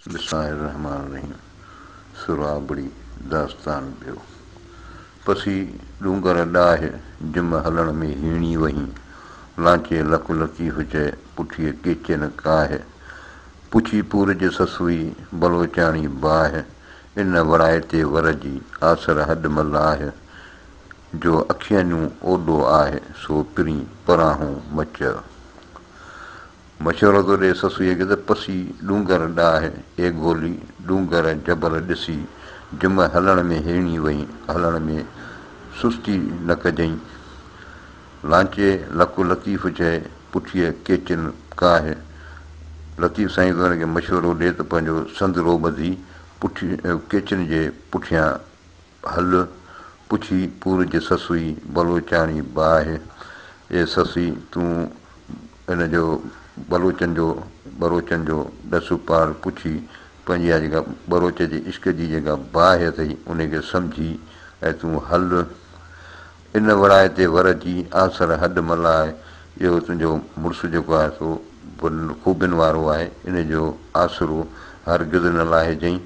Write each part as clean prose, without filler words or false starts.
بسم الله الرحمٰن الرحيم سرابڙي داستان ٻيو پسي ڏونگر ڏاهه جم هلڻ ۾ هيڻي وهين لانچي لڪ لطيف چئي پٺيء ڪيچين ڪاهه پڇي پور جي سسئي بلوچاڻي باهه ان وڙائتي ور جي آسر هڏ م لاهه جو اکينيون اوڏو آهه سو پرين پراهون م چئه. مشورو ٿو ڏئي سسئيء کي ته پسي ڏونگر ڏاهه، اي گولي، ڏونگر، جبل، ڏسي، جم هلڻ ۾ هيڻي وئين، هلڻ ۾ سستي نه ڪجئين. لانچي لڪ لطيف چئي، پٺيء ڪيچن ڪاهه. لطيف سائين ٿو هن کي مشورو ڏئي ته پنهنجو سندرو ٻڌي پٺي ڪيچن جي پٺيان هل پڇي پور جي سسئي بلوچاڻي باهه، اي سسئي تون ان جو بلوچن جو ٻروچن جو ڏس پار پڇي پنهنجي اها جيڪا ٻروچ جي عشق جي جيڪا باهه اٿئي ان کي سمجهي ۽ تون هل ان وڙاء تي ور جي آسر هڏ ملاء، اهو تنهنجو مڙس جيڪو آهي سو وڏن خوبين وارو آهي، ان جو آسرو هرگز نه لاهجئين،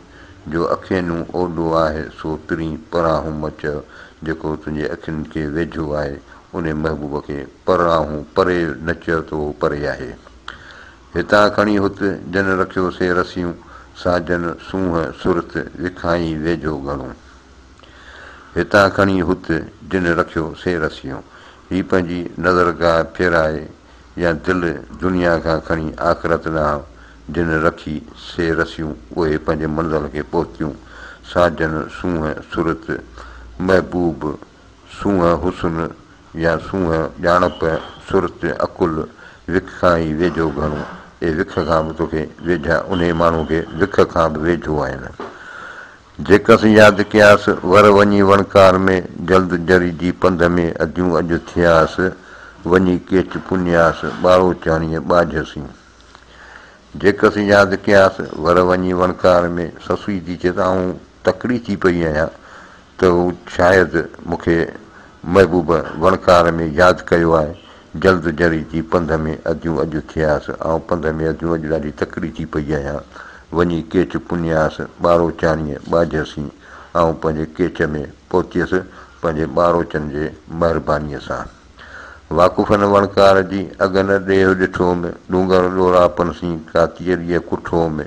جو اکينون اوڏو آهي سو پرين پراهون م چئه، جيڪو تنهنجي اکين کي ويجهو آهي، انهي محبوب کي پراهون پري نه چئه ته اهو پري آهي. هتان کڻي هت جن رکيو سي رسيون، ساجن سونهن سرت وکائين ويجهو گهڻو. هتان کڻي هت جن رکيو سي رسيون. هي پنهنجي نظرگاهه ڦيرائي يا دل دنيا کان کڻي آخرت ڏانهن جن رکي سي رسيون اهي پنهنجي منزل کي پهتيون. ساجن سونهن سرت محبوب سونهن حسن يا سونهن ڄاڻپ سرت عقل وک کان ئي ويجهو گهڻو. اي وک کان به توکي ويجها انهي ماڻهو کي وک کان به ويجهو آهن. جيڪس ياد ڪياس، ور وڃي وڻڪار ۾، جلد جري جي پنڌ ۾، اديون اڄ ٿياس، وڃي ڪيچ پڃياس، ٻاروچاڻيء ٻاجهه سين. جيڪس ياد ڪياس، ور وڃي وڻڪار ۾، سسئي ٿي چئي ته آئون تڪڙي ٿي پئي آهيان ته هو شايد مون کي محبوب وڻڪار ۾ ياد ڪيو آهي، جلد جري ٿي پنڌ ۾ اديون اڄ ٿياس، آئون پنڌ ۾ اديون اڄ ڏاڍي تڪڙي ٿي پئي آهيان، وڃي ڪيچ پڃياس، ٻاروچاڻيء ٻاجهه سين، آئون پنهنجي ڪيچ ۾ پهتيس، پنهنجي ٻاروچن جي مهربانيء سان. واقف نه وڻڪار جي، اڳ نه ڏيهه ڏٺوم، ڏونگر ڏوراپن سين، ڪاتيء ريء ڪٺوم،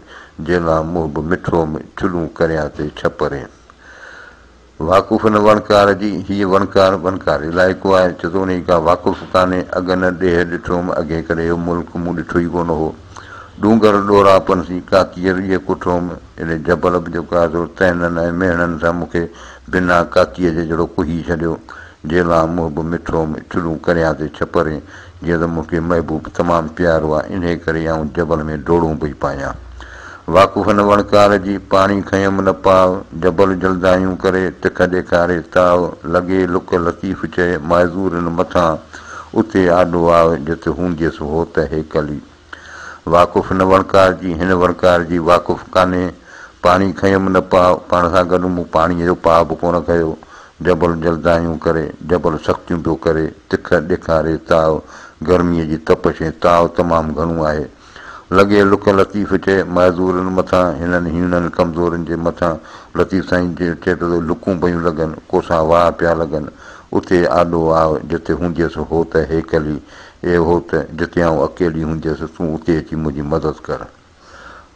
جيلان محب مٺوم، ڇلون ڪريان تي ڇپرين. واقف نه وڻڪار جي، هيء وڻڪار، وڻڪار علائقو آهي، چئي ٿو انهيء کان واقف ڪانهي، اڳ نه ڏيهه ڏٺوم، اڳي ڪڏهن اهو ملڪ مون ڏٺو ئي ڪونه هو. ڏونگر ڏوراپن سين، ڪاتيء ريء ڪٺوم، يعني جبل به جيڪو آهي سو تهنن ۽ مهڻن سان مون کي بنا ڪاتيء جي جهڙو ڪهي ڇڏيو. جيلان محب مٺوم، ڇلون ڪريان تي ڇپرين، جيئن ته مون کي محبوب تمام پيارو آهي، انهيء ڪري آئون جبل ۾ ڊوڙون پئي پايان. واقف نه وڻڪار جي، پاڻي کنيم نه پاء، جبل جلدايون ڪري، تک ڏيکاري تاء، لڳي لڪ لطيف چئي، معذورن مٿان، اتي آڏو آء، جت هونديس هوت هيڪلي. واقف نه وڻڪار جي، هن وڻڪار جي واقف ڪانهي، پاڻي کنيم نه پاء، پاڻ سان گڏ مون پاڻيء جو پاء به ڪونه کنيو، جبل جلدايون ڪري، جبل سختيون پيو ڪري، تک ڏيکاري تاء، گرميء جي تپش ۽ تاء تمام گهڻو آهي. لڳي لک لطيف چئي، معذورن مٿان، هنن هيڻن ڪمزورن جي مٿان، لطيف سائين چئي پيو ته لڪون پيون لڳن، ڪوسا واهه پيا لڳن، اتي آڏو آء، جتي هونديس هوت هيڪلي، اي هوت، جتي آئون اڪيلي هونديس، تون اتي اچي منهنجي مدد ڪر.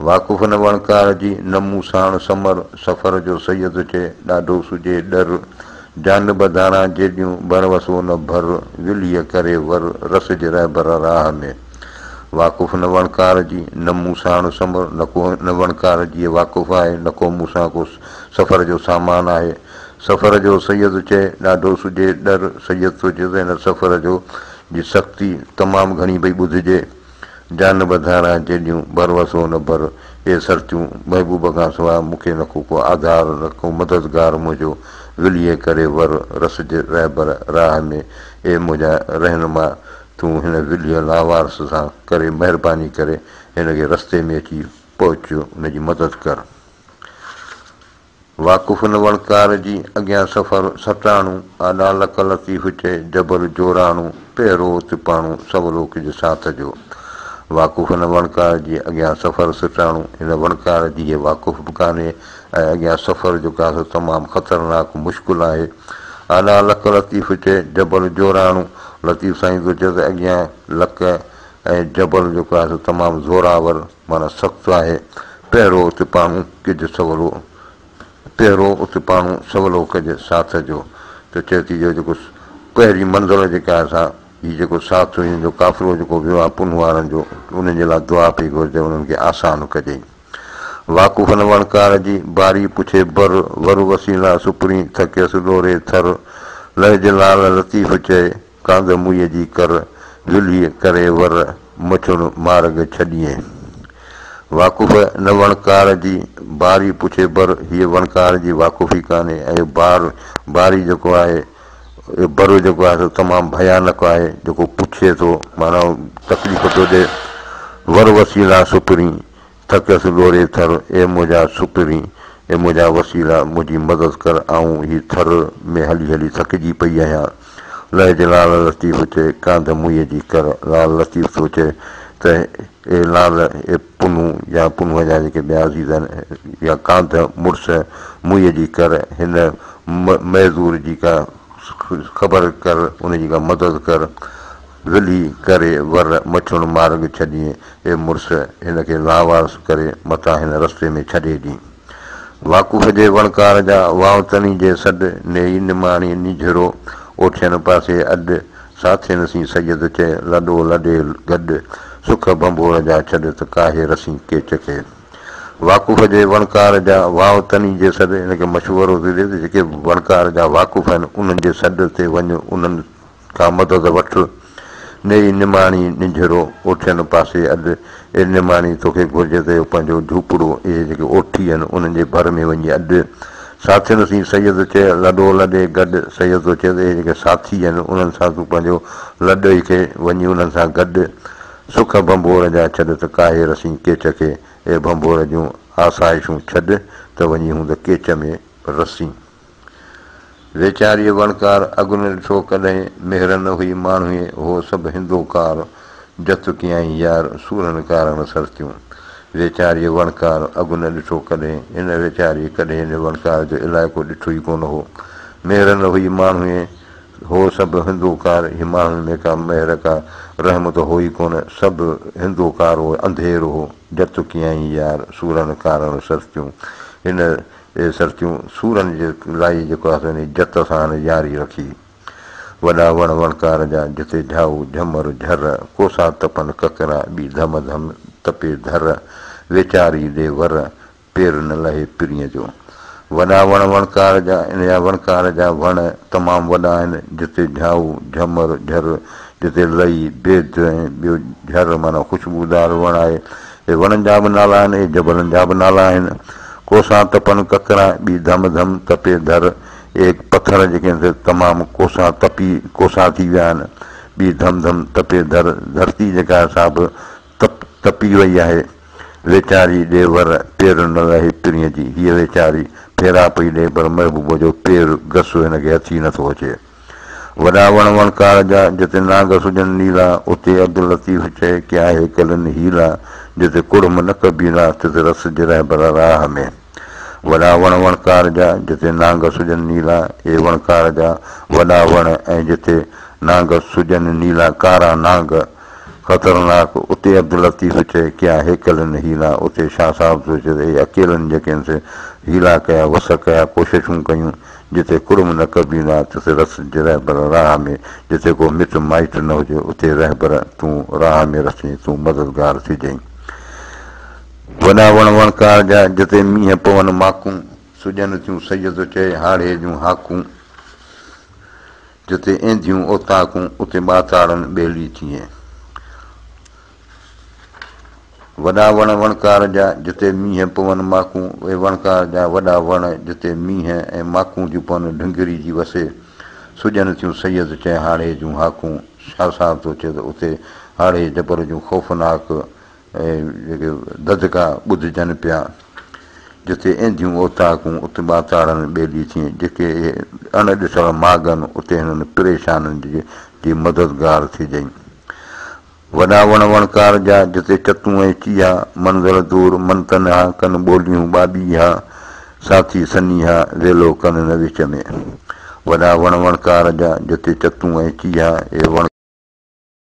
واقف نه وڻڪار جي، نه مون ساڻ سمر، سفر جو سيد چئي، ڏاڍو سجهي ڏر، جانب ڌاران جيڏيون، ڀروسو نه ڀر، ولهيء ڪري ور، رسج رهبر راهه ۾. واقف نه وڻڪار جي، نه مون ساڻ سمر، نه ڪو نه وڻڪار جيء واقف آهي، نه ڪو مون سان ڪو سفر جو سامان آهي. سفر جو سيد چئي، ڏاڍو سجهي ڏر، سيد ٿو چئي ته هن سفر جو جي سختي تمام گهڻي پئي ٻڌجي. جانب ڌاران جيڏيون، ڀروسو نه ڀر، اي سرتيون، محبوب کان سواء مون کي نه ڪو ڪو آڌار، نه ڪو مددگار منهنجو، ولهيء ڪري ور، رسج رهبر راهه ۾، اي منهنجا رهنما، تون هن ولهيء لاوارث سان ڪري مهرباني ڪري هن کي رستي ۾ اچي پهچ، ان جي مدد ڪر. واقف نه وڻڪار جي، اڳيان سفر سٽاڻو، آڏا لڪ لطيف چئي، جبل جوراڻو، پهرو ات پاڻو، سولو ڪج ساٿ جو. واقف هن وڻڪار جي، اڳيان سفر سٽاڻو. هن وڻڪار جي هيء واقف به ڪانهي ۽ اڳيان سفر جيڪو آهي سو تمام خطرناڪ مشڪل آهي. آڏا لڪ لطيف چئي، جبل جوراڻو. لطيف سائين ٿو چئي ته اڳيان لڪ ۽ جبل جيڪو آهي سو تمام زوراور معنيٰ سخت آهي. پهرو ات پاڻو ڪج سولو پهرو ات پاڻو سولو ڪج ساٿ جو. ته چئي ٿي جو جيڪو پهرين منزل جيڪا آهي سا هي جيڪو ساٿ هن جو قافلو جيڪو ويو آهي پنهون وارن جو انهن جي لاء دعا پئي گهرجي انهن کي آسان ڪجئين. واقف نه وڻڪار جي، باري پڇي بر، ور وسيلا سپرين، ٿڪيس ڏوري ٿر. لهج لال لطيف چئي، ڪانڌ موئي جي ڪر، ولهي ڪري ور، مڇڻ مارڳ ڇڏيين. واقف نه وڻڪار جي، باري پڇي بر، هيء وڻڪار جي واقف ئي ڪانهي ۽ بار، باري جيڪو آهي، اهو بر جيڪو آهي سو تمام ڀيانڪ آهي، جيڪو پڇي ٿو، معنيٰ تڪليف ٿو ڏئي. ور وسيلا سپرين، ٿڪيس ڏوري ٿر، اي منهنجا سپرين، اي منهنجا وسيلا، منهنجي مدد ڪر، آئون هي ٿر ۾ هلي هلي ٿڪجي پئي آهيان. لهج لال لطيف چئي، ڪانڌ موئي جي ڪر. لال لطيف ٿو چئي ته اي لال، اي پنهون يا پنهونء جا جيڪي ٻيا عزيز آهن، يا ڪانڌ مڙس موئي جي ڪر، هن معذور جي ڪا خبر ڪر، ان جي ڪا مدد ڪر. ولهي ڪري ور مڇڻ مارڳ ڇڏين، اي مڙس هن کي لاوارث ڪري متان هن رستي ۾ ڇڏي ڏين. واقف جي وڻڪار جا، واء تڻي جي سڏ، نيئي نماڻي نيجهرو، اوٺين پاسي اڏ، ساٿين سين سيد چئي، لڏو لڏي گڏ، سک ڀنڀور جا ڇڏ ته ڪاهي رسين ڪيچ کي. واقف جي وڻڪار جا، واء تڻي جي سڏ، هن کي مشورو ٿو ڏي ته جيڪي وڻڪار جا واقف آهن، انهن جي سڏ تي وڃ، انهن کان مدد وٺ. نيئي نماڻي نجهرو، اوٺين پاسي اڏ. اي نماڻي، توکي گهرجي ته اهو پنهنجو جهوپڙو، اهي جيڪي اوٺي آهن، انهن جي ڀر ۾ وڃي اڏ. ساٿين سين سيد چئي، لڏو لڏي گڏ. سيد ٿو چئي ته اهي جيڪي ساٿي آهن، انهن سان تون پنهنجو لڏ کي وڃي انهن سان گڏ. سک ڀنڀور جا ڇڏ ته ڪاهي رسين ڪيچ کي. اي ڀنڀور جون آسائشون ڇڏ ته وڃي هوند ڪيچ ۾ رسين. ويچاريء وڻڪار اڳ نه ڏٺو ڪڏهن، مهر نه هئي ماڻهوء، هو سڀ هندوڪار، جت ڪيائين يار، سورن ڪارڻ سرتيون. ويچاريء وڻڪار اڳ نه ڏٺو ڪڏهن، هن ويچاريء ڪڏهن هن وڻڪار جو علائقو ڏٺو ئي ڪونه هو. مهر نه هئي ماڻهوء، هو سڀ هندوڪار، هي ماڻهن ۾ ڪا مهر ڪا رحم ته هو ئي ڪونه، سڀ هندوڪار هو، انڌير هو، جت ڪيائين يار، سورن ڪارڻ سرتيون. هن اهي سرتيون سورن جي لائي جيڪو آهي سو انهي جت سان هن ياري رکي. وڏا وڻ وڻڪار جا جتي جهائو جهمر جهر، ڪوسا تپن ڪڪرا، ٻي ڌم ڌم تپي ڌر، ويچاري ڏي ور، پير نه لهي پرينء جو. وڏا وڻ وڻڪار جا، ان جا وڻڪار جا وڻ تمام وڏا آهن، جتي جهائو جهمر جهر، جتي لئي، بيد ۽ ٻيو جهر معنيٰ خوشبودار وڻ آهي، اهي وڻن جا به نالا آهن، اهي جبلن جا به نالا آهن. ڪوسا تپن ڪڪرا، ٻي ڌم ڌم تپي ڌر. اهي پٿر جيڪي آهن سي تمام ڪوسا تپي ڪوسا ٿي ويا آهن. ٻي ڌم ڌم تپي ڌر. ڌرتي جيڪا آهي سا به تپ تپي وئي آهي. ويچاري ڏي ور، پير نه لهي پرينء جي. هيء ويچاري ڦيرا پئي ڏئي پر محبوب جو پير گس هن کي هٿ ئي نٿو اچي. وڏا وڻ وڻڪار جا، جتي نانگ سجن نيلا، اتي عبداللطيف چئي، ڪيا هيڪلن حيلا، جتي ڪڙم نه قبيلا، تت رسج رهبر راهه ۾. وڏا وڻ وڻڪار جا، جتي نانگ سجن نيلا، اي وڻڪار جا وڏا وڻ ۽ جتي نانگ سجن نيلا، ڪارا نانگ خطرناڪ، اتي عبداللطيف چئي، ڪيا هيڪلن حيلا، اتي شاهه صاحب ٿو چئي ته اي اڪيلن جيڪي آهن سي حيلا ڪيا، وس ڪيا، ڪوششون ڪيون، جتي ڪڙم نه قبيلا، تتي رسج رهبر راهه ۾، جتي ڪو مٽ مائٽ نه هجي، اتي رهبر تون راهه ۾ رسين، تون مددگار ٿجئين. وڏا وڻ وڻڪار جا، جتي مينهن پون ماڪون، سڄن ٿيون سيد چئي، هاڙهي جون هاڪون، جتي اينديون اوطاقون، اتي ٻاتاڙن ٻيلي ٿئين. وڏا وڻ وڻڪار جا، جتي مينهن پون ماڪون، اهي وڻڪار جا وڏا وڻ، جتي مينهن ۽ ماڪون ٿيون پون، ڍنگهري جي وسي، سڄن ٿيون سيد چئه هاڙهي جون هاڪون، شاهه صاحب ٿو چئي ته اتي هاڙهي جبل جون خوفناڪ جيڪي ڌڌڪا ٻڌجن پيا، جتي اينديون اوطاقون، ات ٻاتاڙن ٻيلي ٿئين، جيڪي اهي اڻ ڏٺل ماڳ آهن، اتي هنن پريشانن جي مددگار ٿجئين. وڏا وڻ وڻڪار جا، جتي چتون ۽ چيها، منظر دور، من تنها، ڪن ٻوليون ٻاٻيها، ساٿي سنيها، ويلو ڪن نه وچ ۾. وڏا وڻ وڻڪار جا، جتي چتون ۽ چيها، اي وڻ.